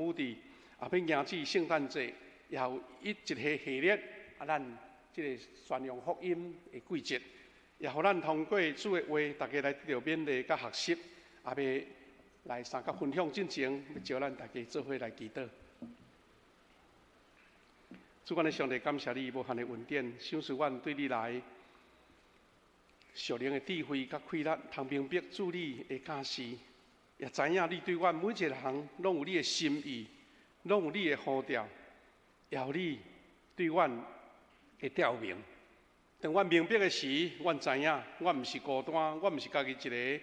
姆伫啊，欲迎至聖誕節，也有一個系列啊，咱這个宣揚福音的季節，也予咱通過主的話，大家來得著勉勵佮學習，也欲來相佮分享進前，欲招咱大家做伙來祈禱。主阮的上帝，感謝你無限的恩典，賞賜阮對你來屬靈的智慧佮氣力，通明白主你的教示，也知影你對阮每一個人攏有你的心意，攏有你的呼召，也有你對阮的照明。當阮明白的時，阮知影，阮毋是孤單，阮毋是家己一个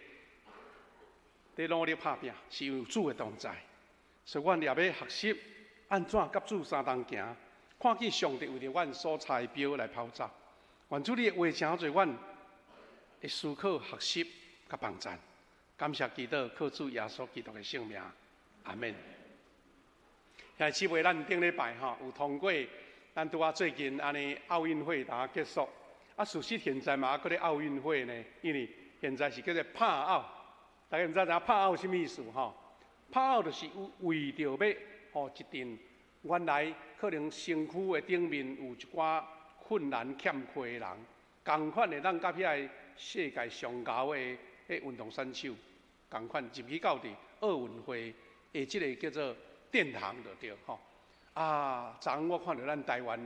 佇努力拍拚，是有主的同在。所以，阮也欲學習按怎佮主相同行，看見上帝為著阮所插的標來跑走。願主你的話成做阮的思考、學習佮幫贊。感謝基督，靠主耶穌基督的聖名，阿們。兄弟姊妹，咱頂禮拜吼有通過，咱拄仔最近按呢奧運會才結束。啊，事實現在嘛閣咧奧運會呢，因為現在是叫做帕奧。大家毋知影帕奧啥物意思吼？帕奧就是為著欲予一陣原來可能身軀的頂面有一寡困難欠缺的人，仝款會當佮遐個世界上𠢕的彼運動選手仝款入去到佇奧運會的這个叫做殿堂就對吼。啊，昨昏我看著咱台灣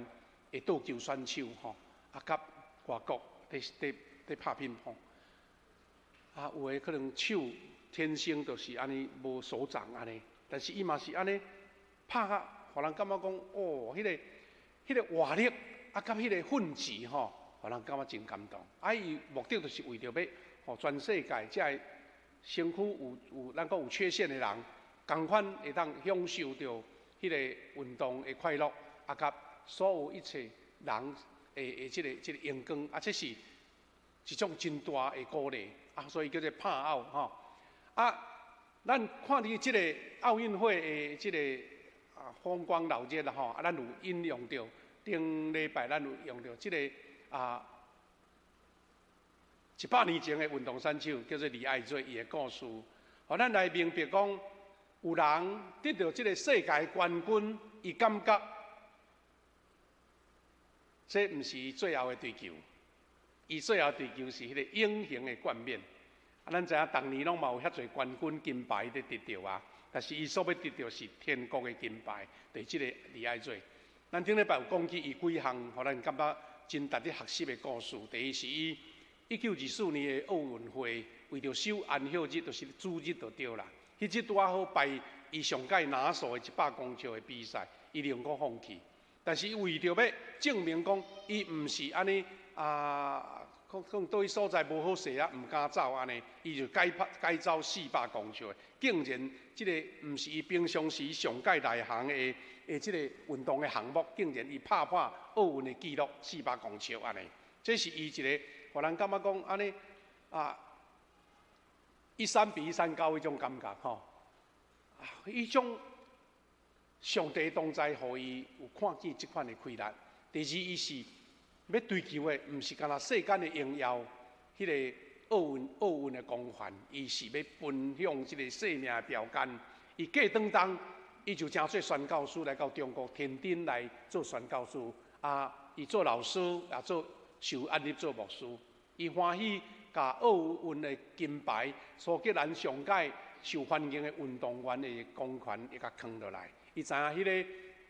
的桌球選手吼，啊，佮外國佇佇佇拍乒乓。啊，有的可能手天生就是按呢無手掌按呢，但是伊嘛是按呢拍甲，予人感覺講哦，彼个活力啊，佮彼个奮志吼，予人感覺真感動。啊，伊目的就是為著欲予全世界遮个身軀有咱講有缺陷的人，仝款會當享受著彼个運動的快樂，啊，佮所有一切人的這个榮光，啊，這是一種真大的鼓勵，啊，所以叫做帕奧吼。啊，咱看佇這个奧運會的這个啊風光鬧熱啦吼，啊，咱有引用著頂禮拜咱有用著這个啊100年前的運動選手叫做李愛銳伊的故事，予咱來明白講，有人得著這个世界冠軍，伊感覺這毋是伊最後的追求，伊最後追求是彼个永恆的冠冕。啊，咱知影逐年攏嘛有遐濟冠軍金牌佇得著啊，但是伊所欲得著是天國的金牌，就是這个李愛銳。咱頂禮拜有講起伊幾項，予咱感覺真值得學習的故事。第一是伊1924年的奧運會，為著守安息日，就是主日就對啦。彼日拄仔好排伊上蓋拿手的100公尺的比賽，伊寧可放棄。但是伊為著欲證明講，伊毋是按呢啊，講講佗位所在無好勢啊，毋敢走按呢，伊就改跑改走400公尺的，竟然這个毋是伊平常時上蓋內行的這个運動的項目，竟然伊拍破奧運的紀錄四百公尺按呢，這是伊一个，予人感覺講按呢啊，一山比一山高彼種感覺吼，啊，彼種上帝同在，予伊有看見這款的氣力。第二，伊是欲追求的，毋是干焦世間的榮耀，彼个奧運的光環，伊是欲奔向這个生命的標杆。伊過轉冬，伊就成做宣教師來到中國天津來做宣教師。啊，伊做老師，也做受按立做牧師。伊歡喜共奧運的金牌，蘇格蘭上蓋受歡迎的運動員的光環，會共囥落來。伊知影彼个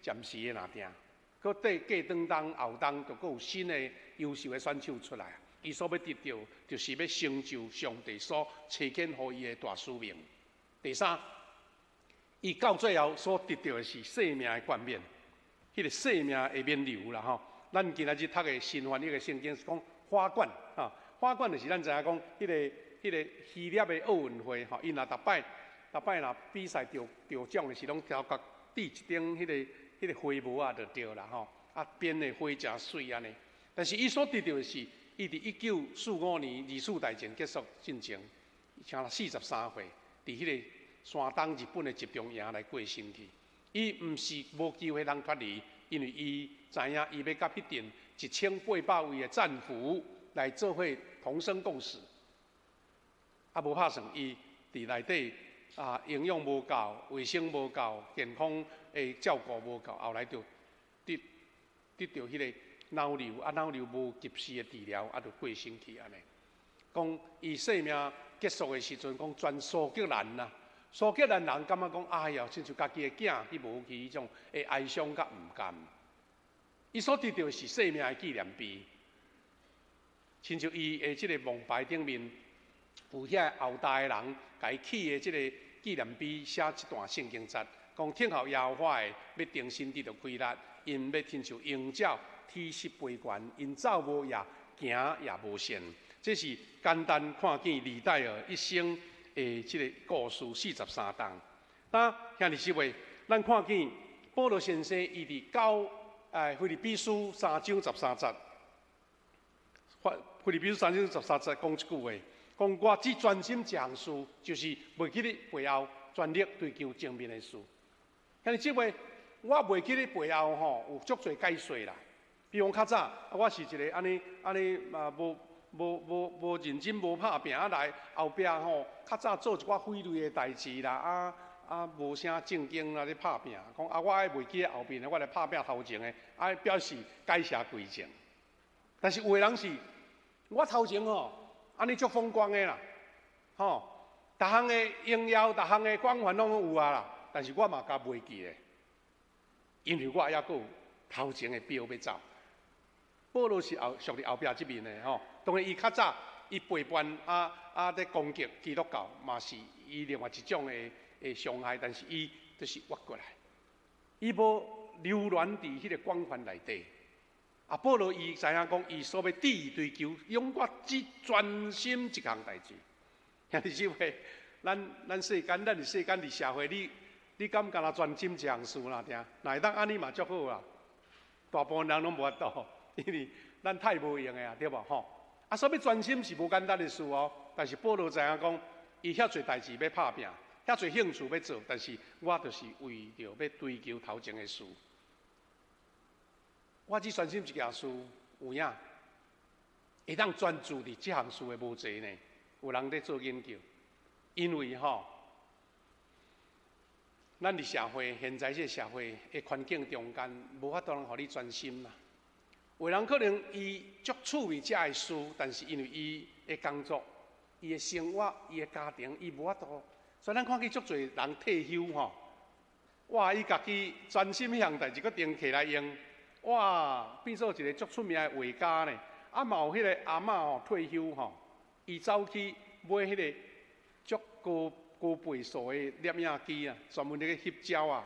暫時的爾定，閣綴過轉冬後冬，就閣有新的優秀的選手出來。伊所欲得著，就是欲成就上帝所差遣予伊的大使命。第三，伊到最後所得著的是生命的冠冕，彼个生命的冕旒啦吼。咱今仔日讀的新翻譯的聖經是講花冠啊，花冠就是咱知影講，彼个希臘的奧運會吼，伊若逐擺逐擺若比賽得得獎的時，攏頭殼戴一頂彼个花帽仔就對啦吼，啊編的花誠媠按呢。但是伊所得著的是，伊佇1945年二次大戰結束進前，才43歲，佇彼个山東日本的集中營來過身去。伊毋是無機會通脫離，因為伊知影伊欲佮彼陣1800位的戰俘來做伙同生共死。啊，無拍算，伊佇內底啊營養無夠、衛生無夠、健康的照顧無夠，後來就得著彼个腦瘤，啊腦瘤無及時的治療，啊就過身去按呢。講伊生命結束的時陣，講全蘇格蘭啊，蘇格蘭人感覺講，哎呀，親像家己的囝去無去彼種的哀傷佮毋甘。伊所得著的是生命的紀念碑，親像伊的這个墓牌頂面有遐後代的人共伊起的這个紀念碑，寫這段聖經節，講等候耶和華的欲重新得著氣力，𪜶欲親像鷹鳥體勢飛懸，𪜶走無掖，行也無糋。這是簡單看見李戴爾一生的這个故事，43冬。那兄弟姊妹，咱看見保羅先生伊佇九腓立比書三章十三節，腓立比書三章十三節講一句話，講我只專心一項事，就是袂記咧背後全力追求前面的事。兄弟姊妹，我袂記咧背後吼，有足濟解說啦。比如講較早，我是一个按呢按呢嘛無認真無拍拚啊來後壁吼，較早做一寡匪類的代誌啦，啊無啥正經啦咧拍拚，講啊我愛袂記後面的，我來拍拚頭前的，啊表示改邪歸正。但是有的人是，我頭前吼，按呢足風光的啦，吼，逐項的榮耀，逐項的光環攏有啊啦，但是我嘛共袂記咧，因為我猶閣有頭前的標欲走。保羅是後屬佇後壁這面的吼，當然伊較早伊背叛啊咧攻擊基督教，嘛是伊另外一種的傷害，但是伊就是活過來，伊無留戀佇彼個光環內底。啊，保羅伊知影講，伊所欲致意追求，永遠只專心一項代誌。兄弟姊妹，咱世間，咱佇世間佇社會，你敢干焦專心一項事啦？聽，若會當按呢嘛足好啦。大部分人攏無法度，因為咱太無閒的啊，對無吼？啊，所以專心是無簡單的事哦。但是保羅知影講，伊遐濟代誌欲拍拚，遐濟興趣欲做，但是我就是為著欲追求頭前的事。我只專心一件事，有影會當專注佇這項事的無濟呢？有人佇做研究，因為吼，咱佇社會，現在這個社會的環境中間，無法度通予你專心啦。有人可能伊足趣味這个事，但是因為伊的工作、伊的生活、伊的家庭，伊無法度。所以咱看見足濟人退休吼，哇！伊家己專心彼項代誌，閣定起來用，哇！變做一個足出名的畫家呢。啊，嘛有彼个阿嬤吼退休吼，伊走去買彼个足高高倍數的攝影機啊，專門咧去翕照啊，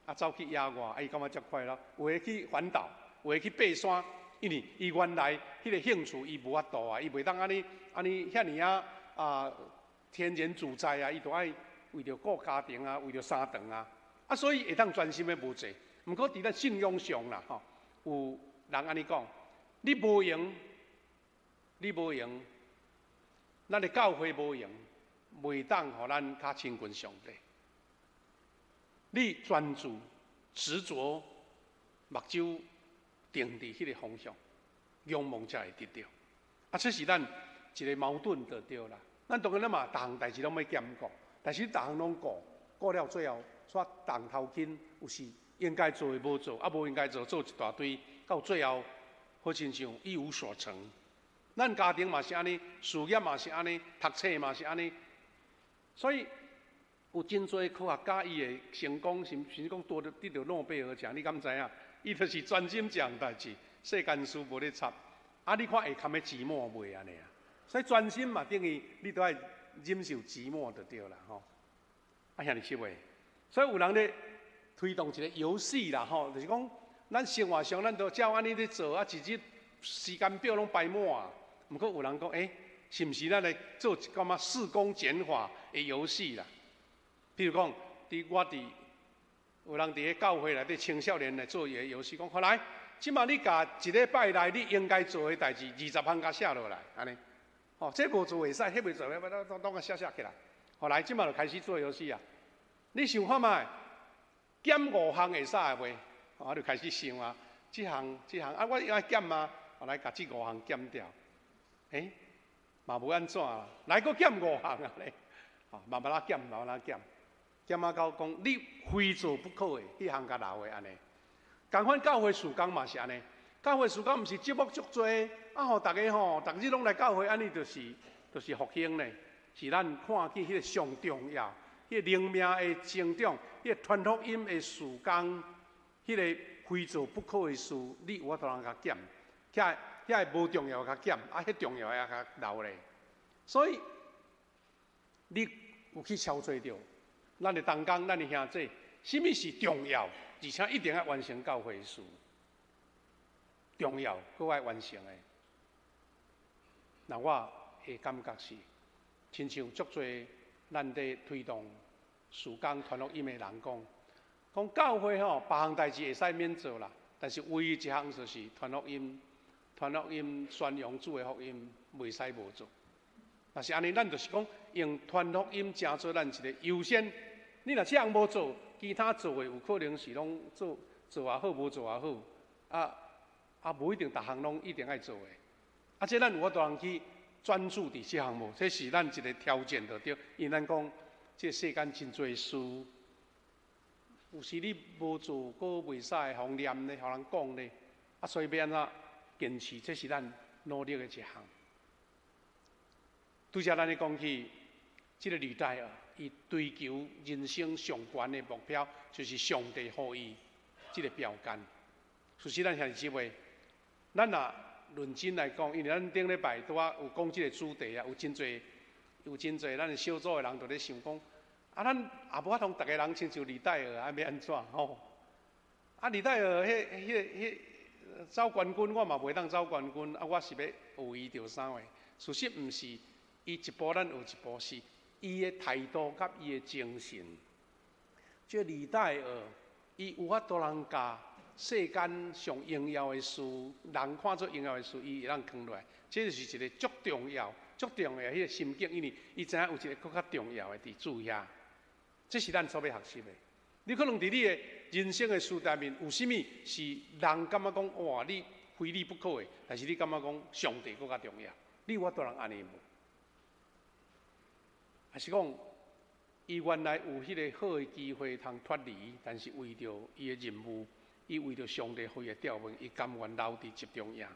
啊走去野外，啊伊感覺足快樂。有的去環島，有的去爬山，因為伊原來彼個興趣伊無法度啊，伊袂當按呢按呢遐爾仔啊天然自在啊，伊都愛為著顧家庭啊，為著三頓啊，啊所以會當專心的無濟。毋過佇咱信仰上啦，吼，有人按呢講，你無閒，你無閒，咱的教會無閒，袂當予咱較親近上帝。你專注執著，目睭定佇彼个方向，仰望才會得著。啊，這是咱一个矛盾就對啦。咱當然咱嘛，逐項代誌攏欲兼顧，但是逐項攏顧，顧了最後，煞當頭輕，有時應該做的無做，啊無應該做做一大堆，到最後好親像一無所成。咱家庭嘛是按呢，事業嘛是按呢，讀冊嘛是按呢，所以有真濟科學家伊會成功，甚至講得著諾貝爾獎，你敢知影？伊就是專心一項代誌，世間事無咧插。啊，你看會堪會寂寞袂按呢啊？所以專心嘛，等於你都愛忍受寂寞就對啦吼。啊，兄弟姊妹，所以有人咧推動一個遊戲啦吼，就是講咱生活上咱都照按呢咧做，啊，一日時間表攏排滿啊。毋過有人講，欸，是毋是咱來做一寡仔事工減法的遊戲啦？比如講，佇我佇有人佇咧教會內底青少年來做伊个遊戲，講好來，這馬你共一禮拜內你應該做的代誌20項共寫落來，按呢，吼，這無做會使，彼袂做，攏攏共寫寫起來。好來，這馬就開始做遊戲啊！你想看覓？減五項會使袂？我就開始想啊，這項這項啊，我愛減啊，我來共這五項減掉。欸，嘛無按怎啦，來閣減五項啊咧，啊，慢慢仔減，慢慢仔減，減啊到講你非做不可的，彼項共留的按呢。仝款教會事工嘛是按呢，教會事工毋是節目足濟，啊予逐家吼，逐日攏來教會，按呢就是復興呢，是咱看見彼个上重要，彼个靈命的成長，彼个傳福音的事工，彼个非做不可的事，你有法度通共減，遐個無重要共減，啊，彼重要的共留咧。所以你有去操作著，咱的同工，咱的兄弟，啥物是重要，而且一定愛完成教會的事，重要，閣愛完成的。那我的感覺是，親像足濟咱佇推動事工傳福音的人講，講教會吼，別項代誌會使免做啦，但是唯一一項就是傳福音，傳福音宣揚主的福音，袂使無做。若是按呢，咱就是講用傳福音成做咱一个優先。你若這項無做，其他做的有可能是攏做做也好，無做也好，啊，無一定逐項攏一定愛做的。啊，這咱有法度通去專注佇這項無？這是咱一个挑戰就對。因為咱講，這世間真濟事，有時你無做，閣袂使予人念咧，予人講咧。啊，所以欲按怎堅持，這是咱努力的一項。拄才咱咧講起，這个呂代爾，伊追求人生上懸的目標，就是上帝予伊這个標杆。事實咱兄弟姊妹，咱若認真來講，因為咱頂禮拜拄仔有講這个主題啊，有真濟有真濟咱小組的人就咧想講，啊，咱也無法度逐个人親像呂代爾啊，欲按怎吼？啊，呂代爾彼、彼、彼走冠軍，我嘛袂當走冠軍，啊，我是欲學伊著啥貨？事實毋是，伊一步咱學一步，是伊的態度佮伊的精神。這呂代爾，伊有法度通共世間上榮耀的事，人看做榮耀的事，伊會當囥落來，這就是一个足重要、足重要彼个心境，因為伊知影有一个閣較重要的佇主遐，這是咱所欲學習的。你可能佇你的人生的事內面，有啥物是人感覺講哇，你非你不可的，但是你感覺講上帝閣較重要，你有法度通按呢無？還是講，伊原來有彼个好的機會通脫離，但是為著伊的任務，伊為著上帝予伊的調任，伊甘願留佇集中營。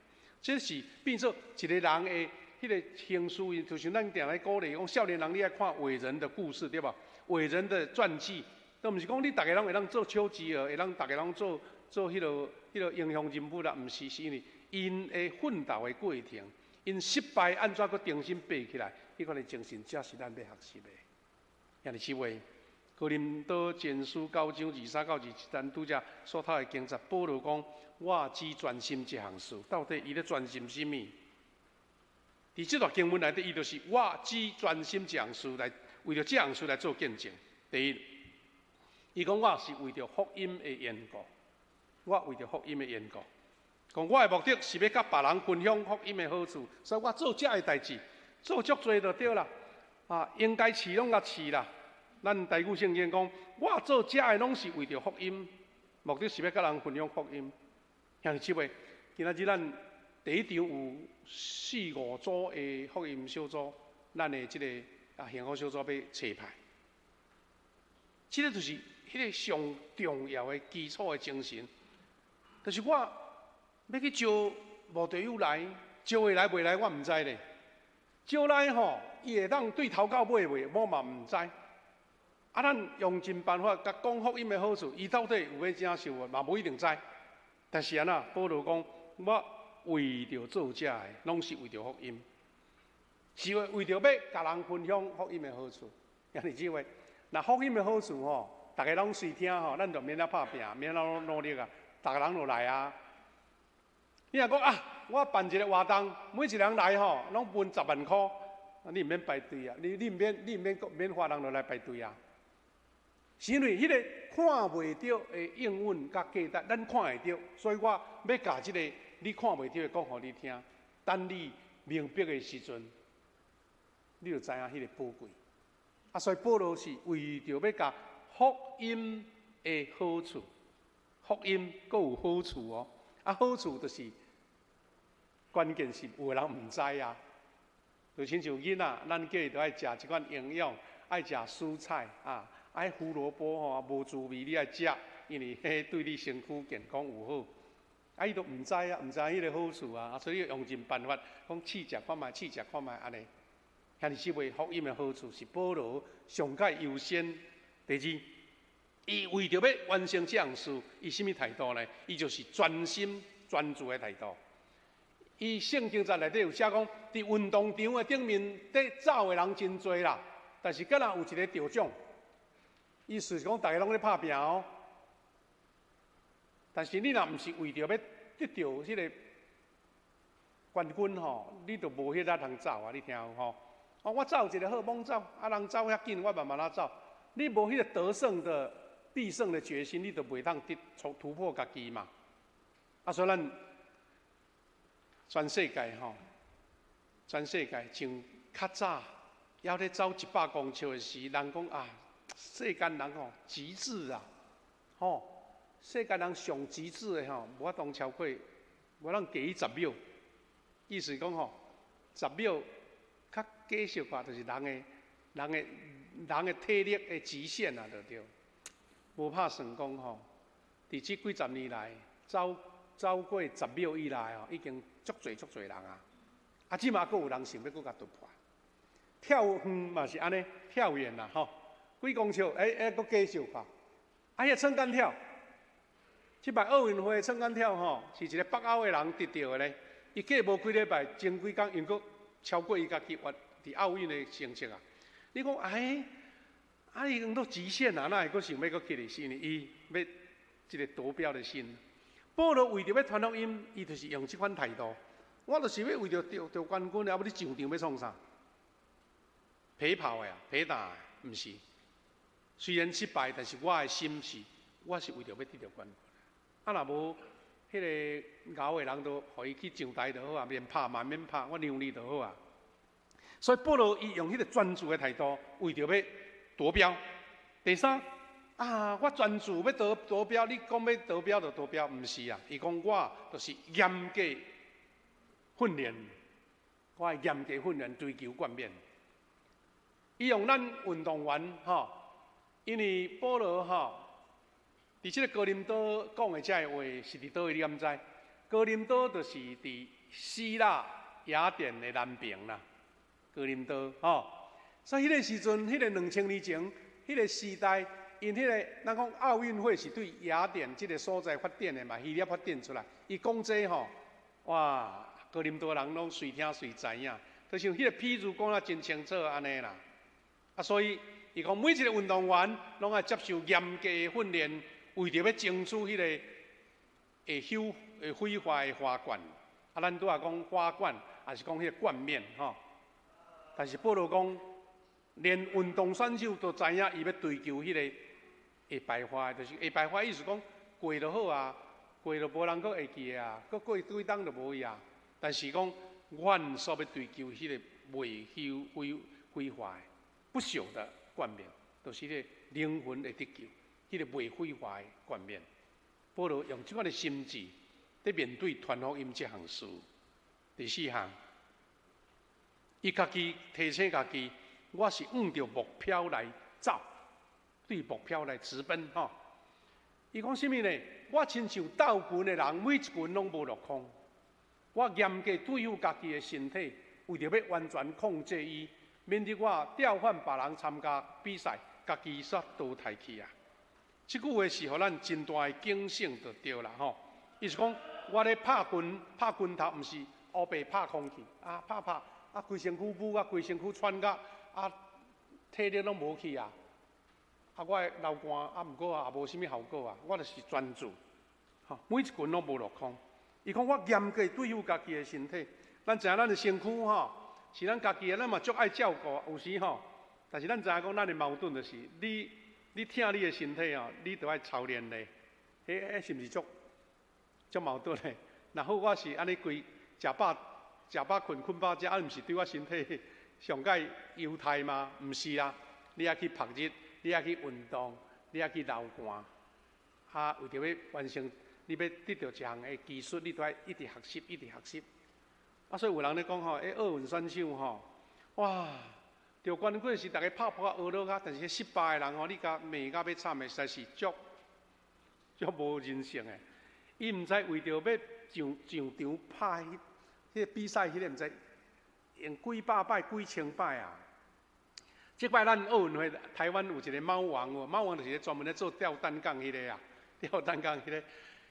這是變做一个人的彼个行事，就像咱定咧鼓勵講，少年人你愛看偉人的故事，對無？偉人的傳記，都毋是講你逐个攏會當做丘吉爾，會當逐个攏做做彼个彼个英雄人物啦，毋是，是因為𪜶的奮鬥的過程，𪜶失敗按怎閣重新爬起來，彼款的精神，才是咱欲學習的。兄弟姊妹，哥林多前書9章23到27，咱拄才所讀的經節，保羅講：我只專心這項事。到底伊咧專心啥物？佇這段經文內底，伊就是我只專心這項事來，為著這項事來做見證。第一，伊講我是為著福音的緣故，我為著福音的緣故，講我的目的是欲佮別人分享福音的好處，所以我做這个代誌，做足濟就對啦。啊，應該飼攏共飼啦。咱台語聖經講，我做這个攏是為著福音，目的是欲佮人分享福音。兄弟姊妹，今仔日咱第一場有四五組的福音小組，咱的這个幸福小組欲齊排，這个就是彼个上重要的基礎的精神，就是我欲去招慕道友來，招會來袂來我毋知咧。招來吼，伊會當對頭到尾袂，我嘛毋知。啊，咱用盡辦法共講福音的好處，伊到底有欲接受無，嘛無一定知。但是按怎，保羅講，我為著做這个，攏是為著福音，是為為著欲共人分享福音的好處。兄弟姊妹，若福音的好處吼，逐个攏隨聽吼，咱就免遐拍拚，免遐努力啊，逐个人就來啊。你若講啊，我辦一个活動，每一个人來吼，攏分十萬箍，你毋免排隊啊，你你毋免免花人就來排隊啊。是因為彼个看袂著的應允佮價值，咱看會著，所以我欲共這个你看袂著的講予你聽。等你明白的時陣，你就知影彼个寶貴。啊，所以保羅是為著欲共福音的好處，福音閣有好處哦。啊，好處就是關鍵是有的人毋知啊。就親像囡仔，咱叫伊著愛食這款營養。愛食蔬菜啊，愛胡蘿蔔吼，無滋味你愛食，因為彼對你身軀健康有好。啊，伊都毋知啊，毋知彼个好處啊，所以用盡辦法講試食看覓，試食看覓按呢。兄弟姊妹，福音的好處是保羅上蓋優先。第二，伊為著欲完成這項事，伊啥物態度呢？伊就是專心專注的態度。伊聖經節內底有寫講，佇運動場的頂面佇走的人真濟啦，但是敢若有一个得獎。意思是講，逐个攏咧拍拚哦。但是你若毋是為著欲得著彼个冠軍吼，你就無彼力通走啊！你聽有吼？哦，我走一个好，猛走，啊人走遐緊，我慢慢仔走。你無彼个得勝的必勝的決心，你就袂當得突破家己嘛。啊，所以咱全世界吼，全世界從較早猶咧走100公尺的時，人講啊，世間人吼極致啊，吼，世間人上極致的吼，無法當超過，無法當低於十秒。意思講吼，十秒較加小可，就是人的體力的極限啊，就對。無拍算講吼，佇這幾十年來，走過十秒以內吼，已經足濟足濟人啊。啊，這馬閣有人想欲閣共突破。跳遠嘛是按呢，跳遠啦吼，幾公尺，欸欸，閣加小可。啊，彼个撐桿跳，這擺奧運會撐桿跳吼，是一个北歐的人得著的咧。伊過無幾禮拜，前幾工又閣超過伊家己原佇奧運的成績啊！你講哎，啊已經都極限啊，哪會閣想欲閣起來？是因為伊欲這个奪標的心。保羅為著欲傳福音，伊就是用這款態度。我就是欲為著得著冠軍，啊，欲你上場欲創啥？陪跑的啊，陪打的，毋是。雖然失敗，但是我的心是，我是為著欲得著冠軍。啊，若無彼个𠢕的人，就予伊去上台就好啊，免拍嘛免拍，我讓你就好啊。所以保羅伊用彼个專注的態度，為著欲奪標。第三，啊，我專注欲奪標，你講欲奪標就奪標，毋是啊。伊講我就是嚴格訓練，我會嚴格訓練追求冠冕。伊用咱運動員吼，因為保羅吼，佇這个哥林多講的這个話是佇佗位？你敢知？哥林多就是佇希臘雅典的南邊啦。哥林多吼，所以彼个時陣，彼个2000年前，彼个時代，𪜶彼个咱講奧運會是對雅典這个所在發展的嘛，希臘發展出來。伊講這吼，哇，哥林多人攏隨聽隨知影，就像彼个譬喻講得真清楚按呢啦。啊，所以伊講每一个運動員攏愛接受嚴格的訓練，為著欲爭取彼个會朽會毀壞的花冠。啊，咱拄仔講花冠，也是講彼个冠冕吼。但是保羅講，連運動選手都知影，伊欲追求彼个會敗壞，就是會敗壞，意思講過就好啊，過就無人閣會記得啊，閣過幾冬就無去啊。但是講，阮所欲追求彼个袂朽毀壞、不朽的冠冕，就是彼个靈魂會得救，彼个袂毀壞的冠冕。保羅用這款的心志，佇面對傳福音這項事。第四項，伊家己提醒家己，我是向著目標來走，對目標來直奔吼。伊講啥物呢？我親像鬥拳的人，每一拳攏無落空。我嚴格對付家己的身體，為著欲完全控制伊，免得我調換別人參加比賽，家己煞淘汰去啊！這句話是予咱真大的警醒就對啦吼。伊是講，我咧拍拳，拍拳頭，毋是烏白拍空氣啊，拍拍啊，規身軀舞啊，規身軀喘甲啊，體力攏無去啊。啊，我會流汗啊，毋過也無啥物效果啊。我就是專注，吼，每一拳攏無落空。伊講我嚴格對付家己的身體，咱知影咱的身軀吼，是咱家己的，咱嘛足愛照顧，有時吼。但是咱知影講，咱的矛盾就是，你疼你的身體吼，你著愛操練咧，彼彼是毋是足足矛盾的？若好，我是按呢規食飽食飽睏，睏飽食，啊，毋是對我身體上蓋猶太嗎？毋是啊，你愛去曝熱，你愛去運動，你愛去流汗，啊，為著欲完成，你欲得著一項的技術，你都愛一直學習，一直學習。啊，所以有人咧講吼，欸，奧運選手吼，哇，得冠軍是逐家拍噗仔呵咾啊，但是彼失敗的人吼，你共罵甲欲慘的，實在是足足無人性的。伊毋知為著欲上上場拍彼彼个比賽，彼个毋知用幾百擺、幾千擺啊！這擺咱奧運會，台灣有一個貓王哦，貓王就是專門咧做吊單槓彼个啊，吊單槓彼个。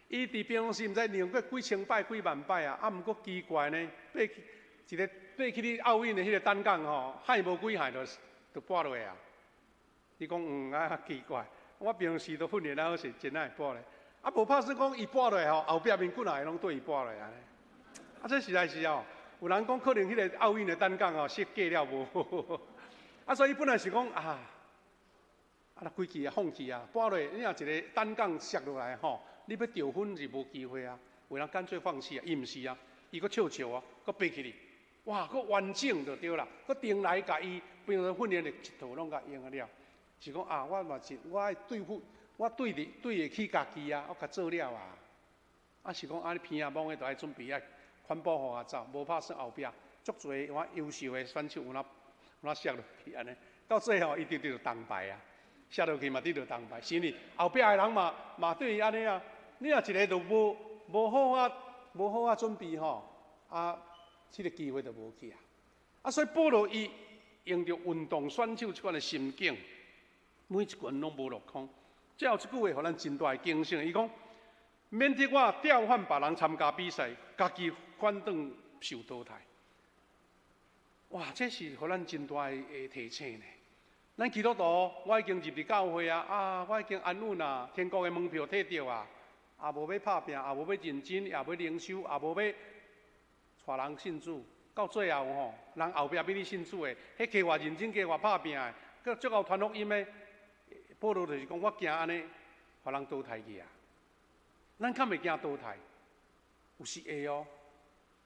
伊佇平常時毋知練過幾千擺、幾萬擺啊，啊，毋過奇怪呢，爬去一个爬去咧奧運的彼个單槓吼，幌無幾幌就跋落啊！你講啊奇怪，我平時都訓練啊好勢，真愛跋咧。啊，無拍算講伊跋落吼，後壁面幾若个攏對伊跋落按呢。啊，這實在是哦，有人講可能彼個奧運的單槓吼設計了無好，啊，所以本來是講啊，啊，若規氣啊放棄啊，跋落，你若一个單槓摔落來吼，你欲得分是無機會啊。有人乾脆放棄啊，伊毋是啊，伊閣笑笑啊，閣爬起來，哇，閣完整就對啦，閣轉來共伊平常訓練的一套攏共用啊了，是講啊，我嘛是我愛對付。我對得對會起家己啊，我較做了啊。啊是講啊，你鼻仔摸的，就愛準備愛環保予啊走，無拍算後壁足濟我優秀的選手有哪有哪摔落去按呢。到最後伊得著銅牌啊，摔落去嘛得著銅牌，是毋是？後壁的人嘛嘛對伊按呢啊。你若一个都無無好啊，無好啊準備吼，啊，這個機會就無去啊。啊，所以保羅伊用著運動選手這款的心境，每一拳攏無落空。最後這句話，予咱真大的警醒。伊講：免得我調反別人參加比賽，家己反轉受淘汰。哇！這是予咱真大的提醒呢。咱基督徒，我已經入佇教會啊，啊，我已經安穩啊，天國的門票提著啊，也無欲拍拚，也無欲認真，也無欲靈修，也無欲帶人信主。到最後吼，人後壁比你信主的，彼加偌認真，加偌拍拚的，閣足𠢕傳福音的。保羅就是講，我驚按呢，予人淘汰去啊！咱較袂驚淘汰，有時會哦。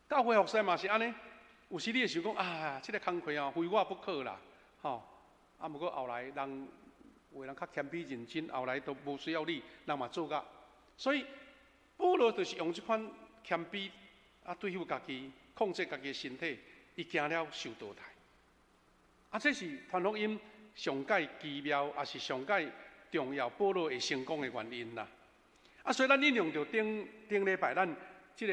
教會服侍嘛是按呢，有時你會想講啊，這个工課哦，非我不可啦，吼。啊，毋過後來人有的人較謙卑認真，後來都無需要你，人嘛做甲。所以保羅就是用這款謙卑啊，對付家己，控制家己的身體，伊驚了受淘汰。啊，這是傳福音上蓋奇妙，也是上蓋重要，保羅會成功的原因啦。啊，所以咱引用著頂頂禮拜咱這個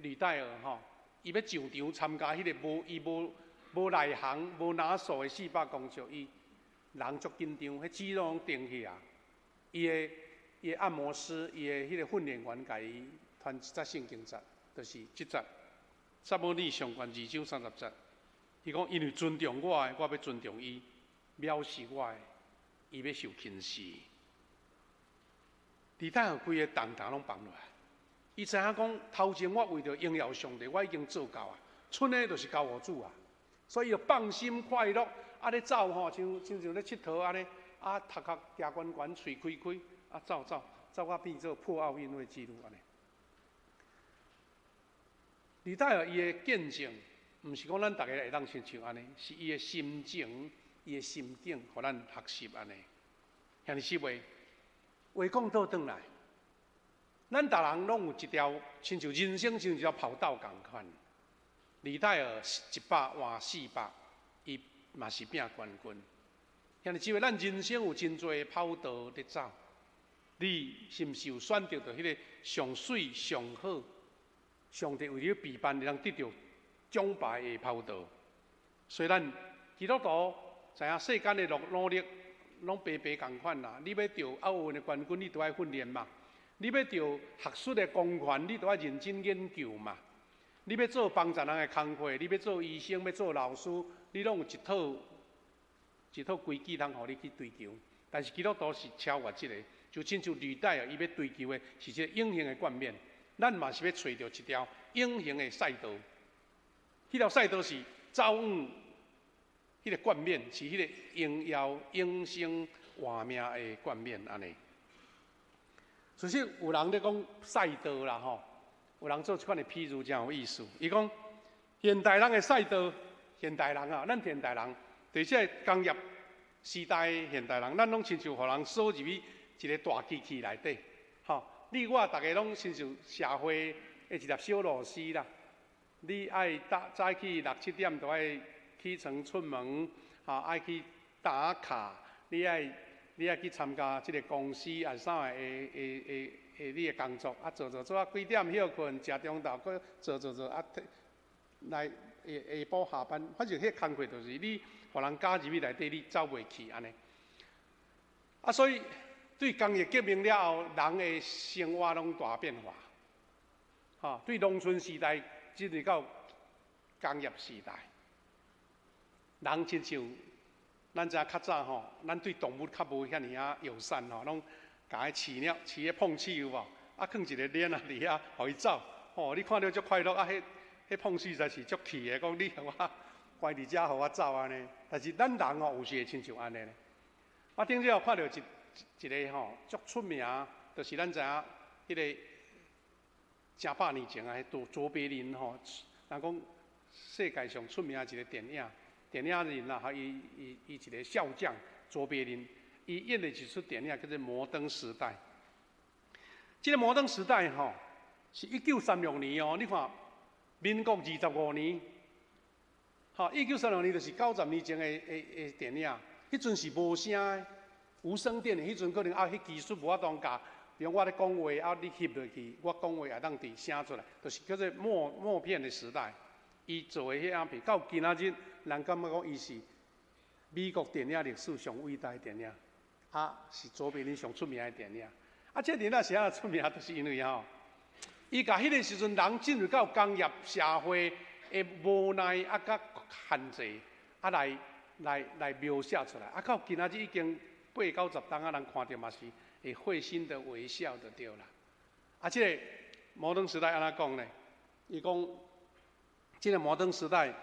呂戴爾吼，伊欲上場參加彼个無伊無無內行、無拿手的400公尺，伊人足緊張，彼肌肉攏定去啊。伊的伊的按摩師，伊的彼个訓練員共伊傳一節聖經節，就是這節撒母耳上卷二章三十節。伊講因為尊重我的，我欲尊重伊。藐視我的，伊欲受輕視。呂戴爾規个重擔攏放落來，伊知影講頭前我為著榮耀上帝，我已經做到啊，賰的就是交予主啊，所以就放心快樂，啊咧走吼，像親像咧𨑨迌按呢，啊頭殼舉懸懸，喙開開，啊走走走到變做破奧運會紀錄按呢。呂戴爾伊的見證，毋是講咱逐个會當親像按呢，是伊的心情。伊的心境，予咱學習按呢。兄弟姊妹，話講倒轉來，咱逐人攏有一條，親像人生像一條跑道仝款。呂戴爾100換400，伊嘛是拼冠軍。兄弟姊妹，咱人生有真濟跑道咧走，你是毋是有選擇著彼个上媠、上好？上帝為你備辦，會當得著獎牌的跑道。所以咱基督徒知影世間的努努力攏白白仝款啦。你欲得奧運的冠軍，你都愛訓練嘛；你欲得學術的光環，你都愛認真研究嘛。你欲做幫助人的工課，你欲做醫生，欲做老師，你攏有一套一套規矩通予你去追求。但是基督徒是超越這个，就親像呂戴爾，伊欲追求的是這个永恆的冠冕。咱嘛是欲揣著一條永恆的賽道，彼條賽道是走向彼个冠冕，是彼个榮耀永生活命的冠冕按呢。其實有人咧講賽道啦吼，有人做這款的譬喻真有意思。伊講現代人的賽道，現代人啊，咱現代人，佇這个工業時代的現代人，咱攏親像予人鎖入去一个大機器內底，吼。你我逐个攏親像社會的一粒小螺絲啦。你愛早早起六七點就愛起床出門，吼，愛去打卡，你愛去參加這个公司啊啥的的的的你的工作，啊做做做啊幾點歇睏，食中晝，閣做做做啊，來下下晡下班，反正彼工課就是你，予人加入去內底，你走袂去按呢。啊，所以對工業革命了後，人的生活攏大變化。吼，對農村時代進入到工業時代，人親像咱知影較早吼，咱對動物較無遐爾仔友善吼，攏共伊飼了，飼彼碰鼠有無？啊，囥一个鏈仔佇遐，予伊走，吼，你看著足快樂啊！彼碰鼠實在是足氣的，講你予我關佇遮，予我走按呢。但是咱人吼有時會親像按呢。我頂日看著一个吼足出名，就是咱知影彼个成百年前啊，彼卓別林吼，人講世界上出名一个電影，電影人啦，伊一个笑匠卓別林，伊演的一齣電影叫做《摩登時代》。這个《摩登時代》吼，是1936年哦，你看民國25年，吼，1936年就是90年前的電影，彼陣是無聲的，無聲電影，彼陣可能啊，彼技術無法度教。比如我咧講話，啊，你翕落去，我講話會當佇聲出來，就是叫做默片的時代。伊做的彼影片，到今仔日，人感覺講伊是美國電影歷史上偉大的電影，啊，是卓別林上出名的電影。啊，這電影是按怎出名，就是因為吼，伊共彼个時陣人進入到工業社會的無奈啊，佮限制，啊來描寫出來。啊，到今仔日已經八九十冬啊，人看著嘛是會會心的微笑就對啦。啊，這个摩登時代按怎講呢？伊講，這个摩登時代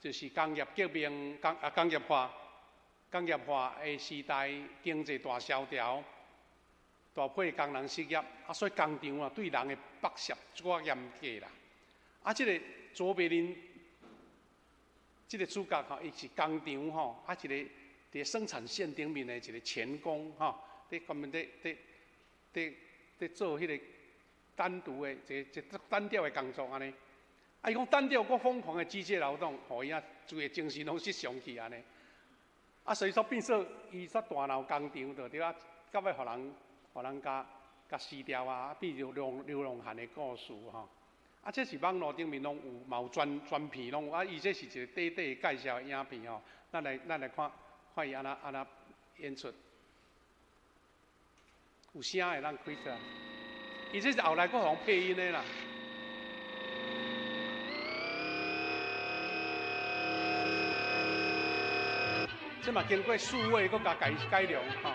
就是工業革命、工業化的時代，經濟大蕭條，大批工人失業，啊，所以工廠啊對人的剝削足較嚴格啦。啊，這个卓別林，這个主角吼，伊是工廠吼，啊一个佇生產線頂面的一个鉗工吼。佇專門佇做彼个單獨的一個一個單調的工作按呢。啊，伊講單調閣瘋狂的機械勞動，予伊啊規个精神攏失常去按呢。啊，所以說變做伊煞大鬧工廠，就對啊，到尾予人共死掉啊，變做流浪漢的故事吼。啊，這是網路頂面攏有，嘛有專片攏有。啊，伊這是一個短短的介紹的影片吼。咱來看看伊按怎按怎演出。有聲會當開出來，伊這是後來閣予人配音的啦。這嘛經過數位閣共改良吼。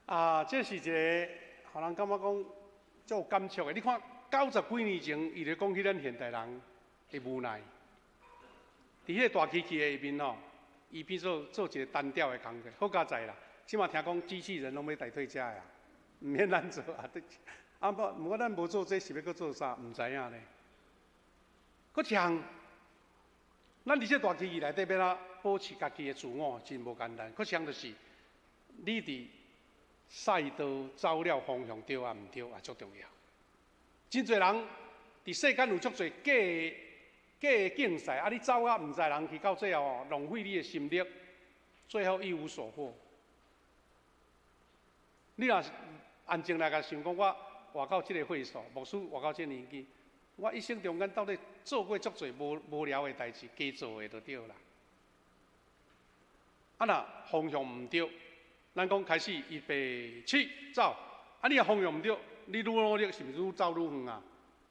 啊，這是一個，予人感覺講足有感觸的。你看90幾年前，伊就講起咱現代人的無奈。佇彼个大機器的下面吼，伊變做做一個單調的工課。好佳哉啦，這馬聽講機器人攏欲代替這个啊，毋免咱做啊。啊無，毋過咱無做這是欲閣做啥？毋知影咧。閣一項，咱佇這大機器內底欲按怎保持家己的自我，真無簡單。閣一項就是，你佇賽道走了方向對抑毋對，也足重要。真濟人佇世間有足濟假的假的競賽，啊！你走啊，毋知人去到最後哦，浪費你的心力，最後一無所獲。你若是安靜來共想講，我活到這个歲數，牧師活到這个年紀，我一生中間到底做過足濟無無聊的代誌，加做的就對啦。啊，若方向毋對，咱講開始預備起走，啊，你若方向毋對，你愈努力是毋是愈走愈遠啊？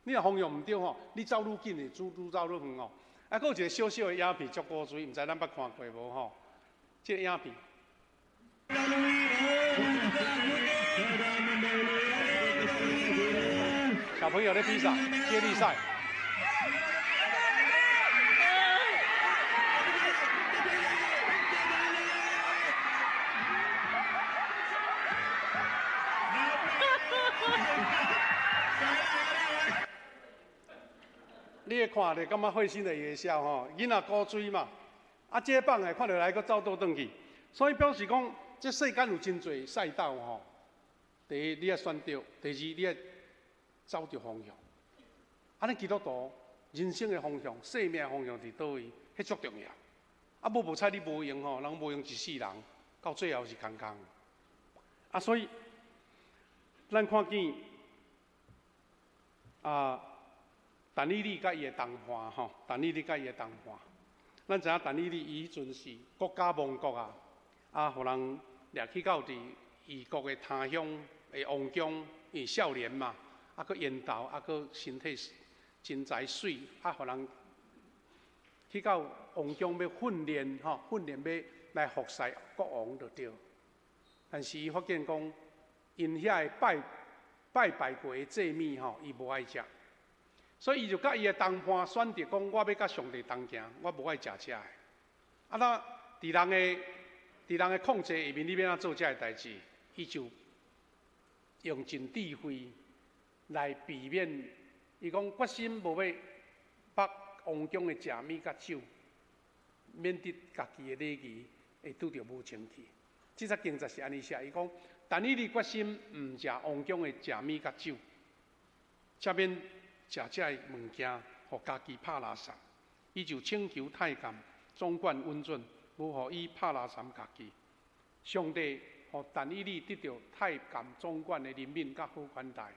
你若方向毋對吼，你走愈緊會愈走愈遠哦。啊，閣有一個小小的影片足古錐，毋知咱捌看過無吼？這個影片。小朋友咧比賽，接力賽。你會看著感覺會心的一笑吼，囡仔古錐嘛，啊，這放的看著來閣走倒轉去，所以表示講，這世間有真濟賽道吼。第一，你愛選對；第二，你愛走對方向。啊，咱基督徒人生的方向、生命的方向佇佗位，彼足重要。啊，無無彩你無閒吼，人無閒一世人，到最後是空空。啊，所以咱看見啊，但以理佮伊的同伴吼，但以理佮伊的同伴，咱知影但以理伊彼陣是國家亡國啊，啊，予人掠去到佇異國的他鄉的王宮，因為少年嘛，啊，閣緣投，啊，閣身體身材媠，啊，予人去到王宮欲訓練吼，訓練欲來服侍國王就對。但是伊發現講，𪜶遐个拜拜拜過的祭物吼，伊無愛食，所以伊就佮伊的同伴選擇講，我欲佮上帝同行，我無愛食這个。啊，那佇人的控制下面，你欲按怎做這个代誌？伊就用盡智慧來避免。伊講決心無欲捌王宮的食物佮酒，免得家己的禮儀會拄著無清氣。這節經節是按呢寫，伊講：但以理決心毋食王宮的食物佮酒，才免食這个物件，予家己拍垃圾。伊就請求太監總管允准，無予伊拍垃圾家己。上帝予但以理得著太監總管的憐憫佮好款待。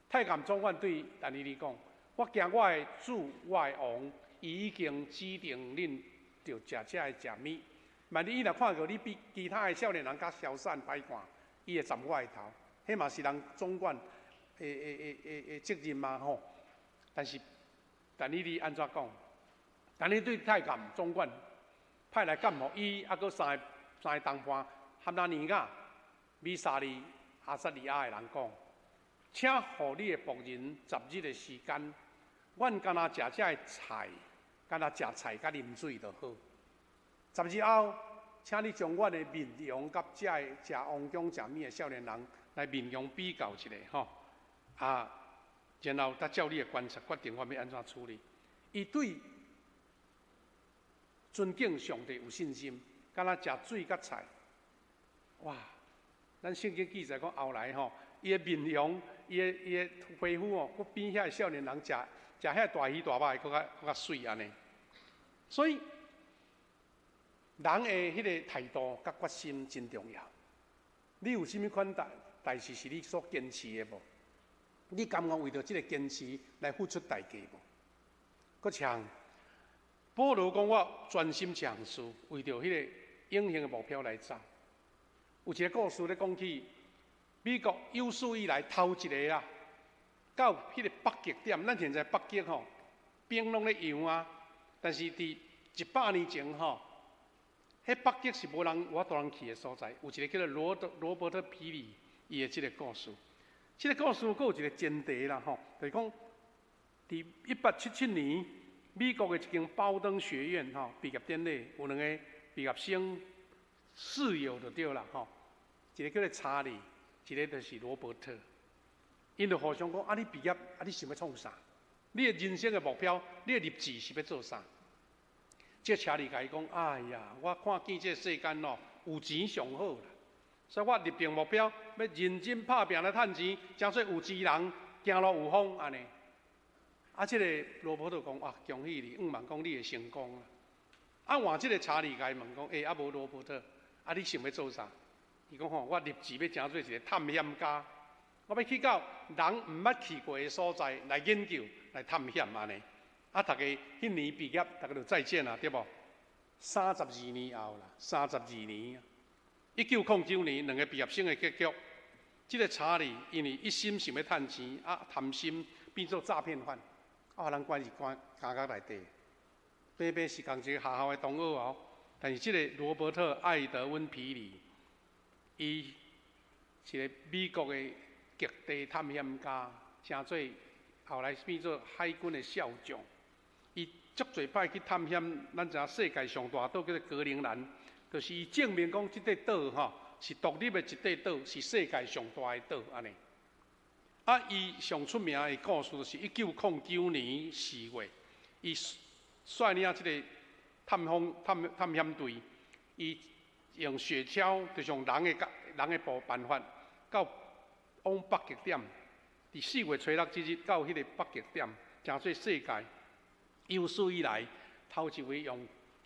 太監總管對但以理講：我驚我的主，我的王，伊已經指定恁著食這个食物。萬一伊若看著你比其他的少年人較瀟灑歹看，伊會斬我的頭。彼嘛是人總管的的的的的責任嘛吼。但是但以理按怎講？但以理對太監總管派來監護伊，猶閣三個同伴，哈拿尼亞、米沙利、亞撒利亞的人講：請予你的僕人十日的時間，阮干焦食這个菜，干焦食菜佮啉水就好。十日後，請你將阮的面容佮這个食王宮食物的少年人來面容比較一下吼。啊，然後才照你的觀察決定我欲按怎處理。伊對尊敬上帝有信心，敢若食水佮菜。哇！咱聖經記載講後來吼，伊的面容，伊的皮膚哦，閣比遐个少年人食食遐大魚大肉的閣較閣較媠按呢。所以人的彼個態度佮決心真重要。你有啥物款代代誌是你所堅持的無？你甘願為著這个堅持來付出代價無？閣像保羅講，我專心這項事，為著彼個永恆的目標來走。有一個故事咧講起，美國有史以來頭一個啦，到彼個北極點，咱現在北極吼冰攏咧融啊，但是佇100年前吼，彼北極是無人有法度人去的所在。有一個叫做羅伯特皮里伊的這個故事，這個故事閣有一個前提啦吼，就是講佇1877年，美國的一間包登學院吼畢業典禮，有兩個畢業生室友就對啦吼，一个叫做查理，一个就是羅伯特。𪜶就互相講：啊，你畢業，啊，你想欲創啥？你的人生的目標，你的立志是欲做啥？這查理共伊講：哎呀，我看見這世間哦，有錢上好啦，所以我立定目標，欲認真拍拚來趁錢，成做有錢人，行路有風按呢。啊，這個羅伯特講：啊，恭喜你，向望講你會成功啦。啊，換這個查理共伊問講：欸，啊無羅伯特，啊你想欲做啥？伊講吼，我立志欲成做一個探險家，我欲去到人毋捌去過的所在來研究、來探險按呢。啊，逐家彼年畢業，逐家就再見啦，對無？32年後啦，三十二年，1909年，兩個畢業生的結局，這個查理因為一心想欲趁錢，啊貪心變做詐騙犯，啊，予人關入關監獄內底。平平是仝一個學校的同學哦，但是這個羅伯特愛德溫皮里，伊是個美國的極地探險家，成做後來變做海軍的少將。伊足濟擺去探險，咱知影世界上大島叫做格陵蘭，就是伊證明講這塊島吼是獨立的一塊島，是世界上大的島按呢。啊，伊上出名的故事就是1909年4月，伊率領這個探訪探探險隊，伊用雪橇，就是用人的人的步辦法，到往北極點。佇4月初六這日到彼個北極點，成做世界有史以來頭一位用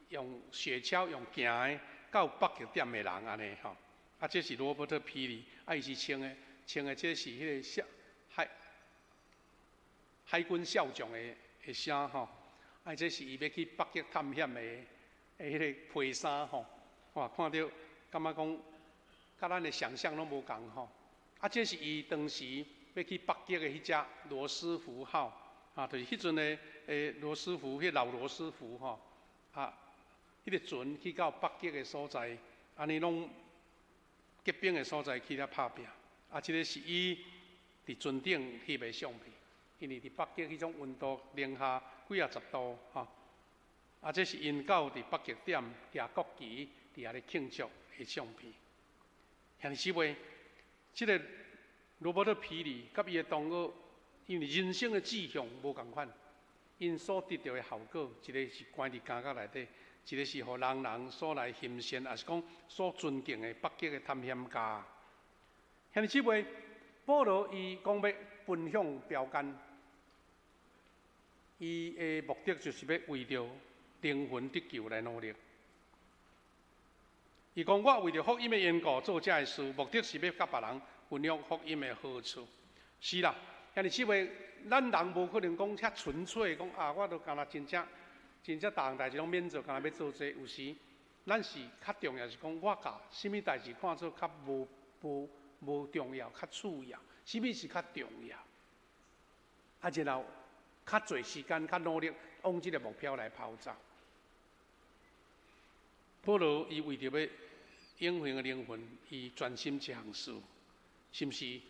用雪橇用行的到北極點的人按呢吼。啊，這是羅伯特皮里，啊，伊是穿的穿的這是彼個少海海軍少將的的衫吼。啊，這是伊欲去北極探險的的彼個皮衫吼。哇，看著感覺講，佮咱的想象攏無仝吼。啊，這是伊當時欲去北極的彼隻羅斯福號，啊，就是彼陣的羅斯福，彼老羅斯福吼，啊，彼個船去到北極的所在，按呢攏結冰的所在去遐拍拚。啊，這個是伊佇船頂翕的相片，因為佇北極彼種溫度零下幾仔十度吼。啊，這是𪜶到佇北極點舉國旗佇遐咧慶祝的相片。兄弟姊妹，這個羅伯特皮里佮伊的同學，因為人生的志向無仝款，𪜶所得著的效果，一個是關佇監獄內底，一個是予人人所來欣羨，抑是講所尊敬的北極的探險家。兄弟姊妹，保羅伊講欲奔向標桿，伊的目的就是欲為著靈魂得救來努力。伊講我為著福音的緣故做這个事，目的是欲佮別人分享福音的好處。是啦，兄弟姊妹，咱人無可能講遐純粹，講啊，我都敢若真正真正逐項代誌攏免做，敢若欲做這個。有時，咱是較重要是講，我共啥物代誌看做較無無無重要，較次要，啥物是較重要？啊，然後較濟時間、較努力往這个目標來跑走。保羅伊為著欲永恆的靈魂，伊專心這項事，是毋是？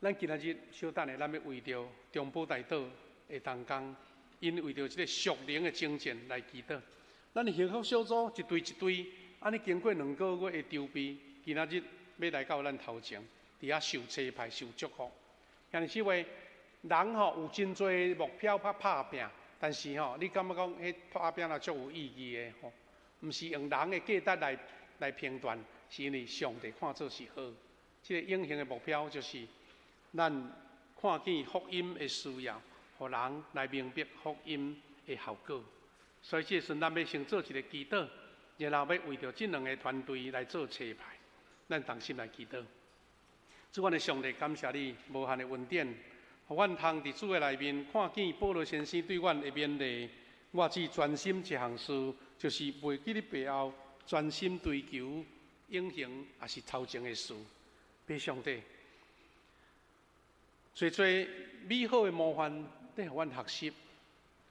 咱今仔日小等下，咱欲為著中保大島的同工，𪜶為著這个屬靈的征戰來祈禱。咱的幸福小組一隊一隊，按呢經過2個月的籌備，今仔日欲來到咱頭前，佇遐受差派、受祝福。兄弟姊妹，人吼有真濟目標欲拍拚，但是吼，你感覺講彼拍拚若足有意義的吼？毋是用人的價值來來評斷，是因為上帝看做是好。這個永恆的目標就是咱看見福音的需要，予人來明白福音的效果。所以這時陣咱欲先做一個祈禱，然後欲為著這兩个團隊來做差派。咱同心來祈禱。主，阮的上帝，感謝你無限的恩典，予阮通佇主的內面看見保羅先生對阮的勉勵。我只專心一項事，就是袂記得背後，專心追求永恆，抑是頭前的事。父上帝，濟濟美好的模範，咧予阮學習。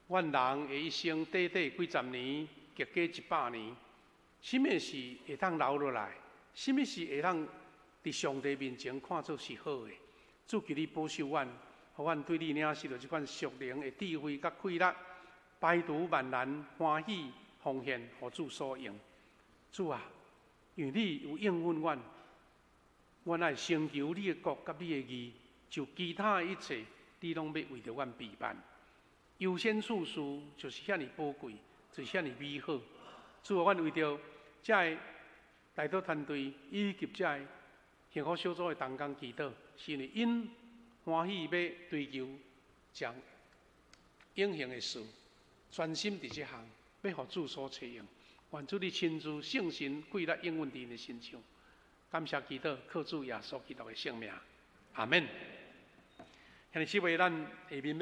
阮人的一生短短幾十年，極加100年，啥物是會當留落來？啥物是會當佇上帝面前看做是好的？主求你保守阮，予阮對你領受著這款屬靈的智慧佮氣力，排除萬難，歡喜奉獻，予主所用。主啊，因為你有應允阮。阮愛先求你的國佮你的義，就其他的一切，你攏欲為著阮備辦。優先次序就是遐爾寶貴，就是遐爾美好。主啊，阮為著這个代禱團隊以及這个幸福小組的同工祈禱，是因為𪜶歡喜欲追求這永恆的事，專心佇這項，欲予主所採用。願主你親自聖神貴力應允佇𪜶的身上。感謝祈禱，靠主耶穌基督的聖名，阿門。兄弟姊妹，咱下面欲